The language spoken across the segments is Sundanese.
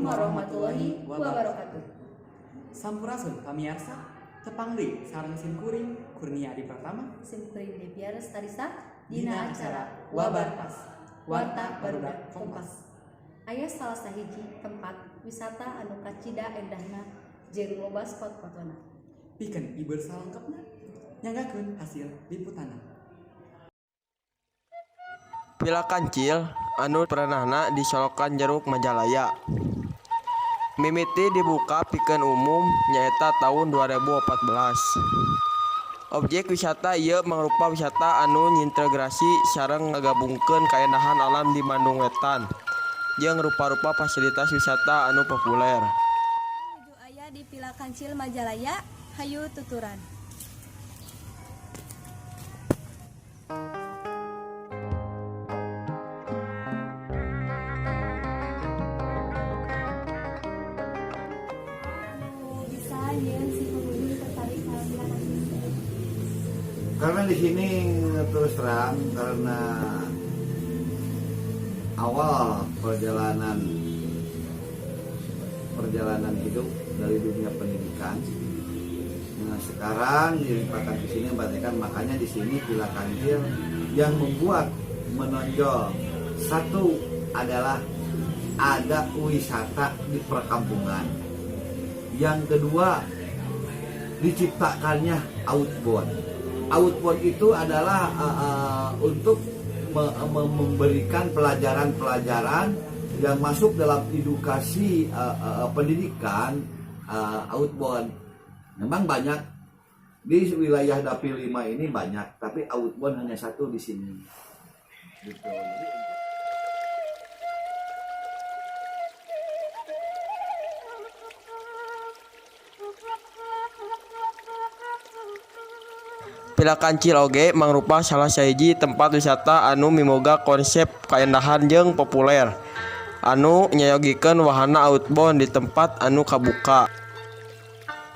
warahmatullahi wabarakatuh. Sampurasun pamiarsa, tepang deui sareng simkuring Kurnia Adi Pratama, Simkuring Devia Restarisa dina acara Wabarpas, Warta Barudak Kompas. Aya salah sahiji tempat wisata anu kacida endahna jeung loba spot fotona. Pikeun iber salengkapna, nyanggakeun hasil liputanna. Villa Kancil anu perenahna di Solokan Jeruk Majalaya. Mimiti dibuka pikeun umum nyaeta tahun 2014. Objek wisata ieu mangrupa wisata anu ngintegrasi sareng ngagabungkeun kaendahan alam di Bandung Wetan jeung rupa-rupa fasilitas wisata anu populer. Nuju aya di Villa Kancil Majalaya, hayu tuturan. Bisa nyieun si pengunjung tertarik ka Villa Kancil. Karena di sini terus terang karena awal perjalanan perjalanan hidup dari dunia pendidikan. Nah, sekarang dilimpahkan ke sini berarti kan makanya di sini Villa Kancil yang membuat menonjol satu adalah ada wisata di perkampungan. Yang kedua diciptakannya outbound. Outbound itu adalah untuk memberikan pelajaran-pelajaran yang masuk dalam edukasi pendidikan outbound. Memang banyak di wilayah Dapil 5 ini banyak, tapi outbound hanya satu di sini. Gitu. Jadi, Villa Kancil oge mangrupa salah sahiji tempat wisata anu miboga konsep kaendahan jeung populer anu nyayogikeun wahana outbound di tempat anu kabuka.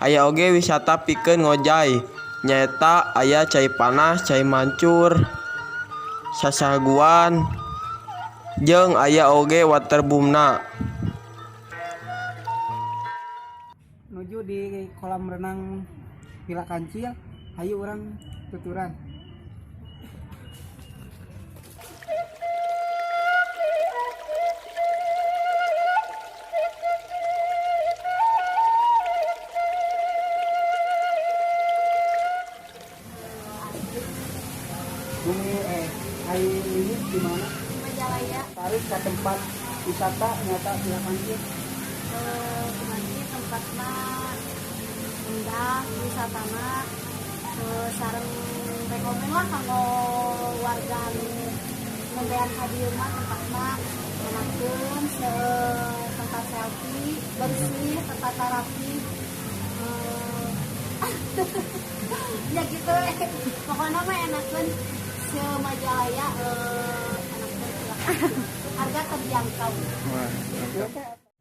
Aya oge wisata pikeun ngojay nyaeta aya cai panas, cai mancur, sasaguan, jeung aya oge waterboomna. Nuju di kolam renang Villa Kancil, hayu urang tuturan. Bumi hari ini di mana? Di Majalaya. Tarik ke tempat wisata nyata Villa Kancil. Kumaha tempatna indah, wisatana sareng rekomen lah kanggo warga anu nembean ka dieu mah tempatna enakeun, tempat selfie, bersih, tertata rapi. Ya gitu we. Pokoknya mah enakeun se Majalaya, enakeun Villa Kancil. Harga terjangkau.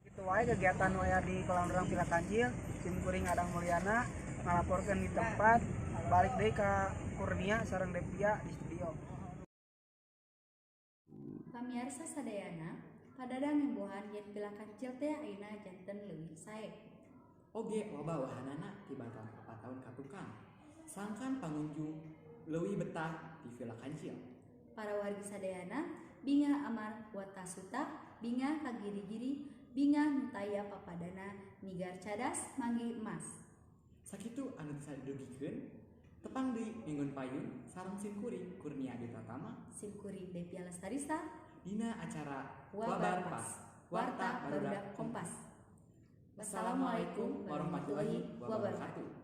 Itu wae kegiatan waya di kolam renang Villa Kancil. Sim kuring Adang Mulyana ngalaporkeun di tempat, balik deui ka Kurnia sareng Devia di studio. Pamiarsa sadayana, padadang imbuhan yen Villa Kancil teh ayeuna janten leuwih sae. Oge loba wahanana tibatan 4 tahun ka tukang. Sangkan pangunjung leuwih betah di Villa Kancil. Para wargi sadayana, bingah amar watasuta, bingah ka giri-giri, bingah nu taya papadana, nigar cadas manggih emas. Sakitu anu bisa didugikeun, tepang deui minggon payun sareng simkuring Kurnia Adi Pratama, Simkuring Devia Lestarisa, dina acara Wabarpas, Warta Barudak Kompas. Wassalamualaikum warahmatullahi wabarakatuh.